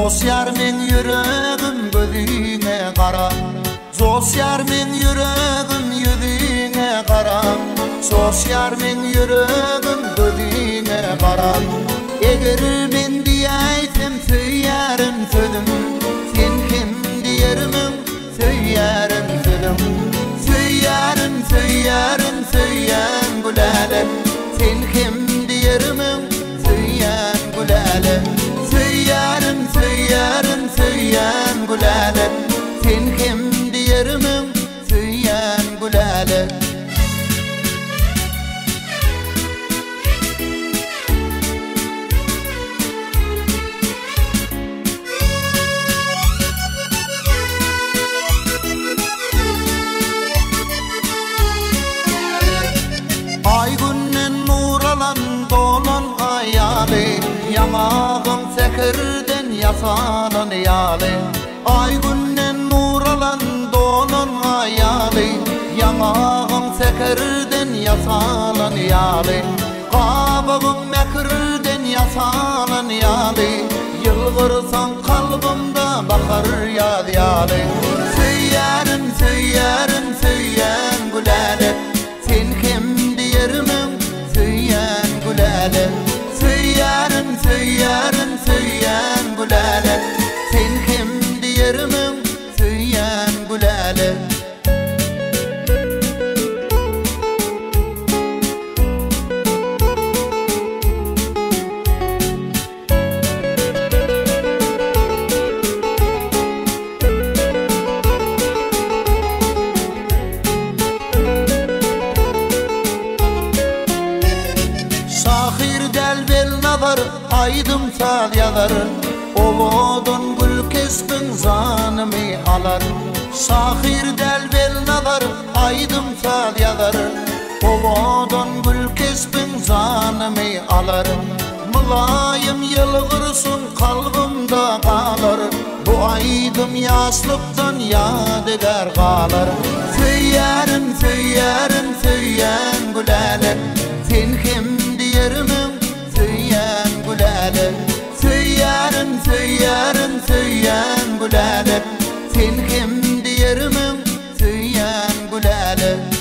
Joşýar meň ýüregim gözüňe garap Joşýar meň ýüregim ýüzüňe garap Joşýar meň ýüregim gözüňe garap Eger men diýäýsem söýýärin sözüm Sen hem diýermiň söýýärin sözüm Söýýärin söýýärin söýýän gülälek Sen hem diýermiň söýýän gülälek Söýýärin söýýärin söýýän gülälek Sen hem diýermiň söýýän gülälek. Aý günden nur alan dolan aý ýaly, Ýaňagyň säherden ýasalan ýaly. Aý günden nur alan dolan aý ýaly, Ýaňagyň säherden ýasalan ýaly. Gabagyň mähirden ýasalan ýaly, Ýylgyrsaň kalbymda bahar ýaz ýaly. Söýýärin, söýýärin, söýýän gülälek, Sen hem diýermiň söýýän gülälek. Söýýärin, söýýärin, söýýän gülälek, Sen hem diýermiň söýýän gülälek. Şahyr däl Welnazar aýdym-saz ýazar, Owadan gül keşbiň janymy alar. Şahyr däl Welnazar aýdym-saz ýazar, Owadan gül keşbiň janymy alar. Mylaýym ýylgyrşyň kalbymda galar, Bu aýdym ýaşlykdan ýadygär galar. Söýýärin, söýýärin, söýýän gülälek, Sen hem diýermiň söýýän gülälek. Söýýärin, söýýärin, söýýän gülälek, Sen hem diýermiň söýýän gülälek.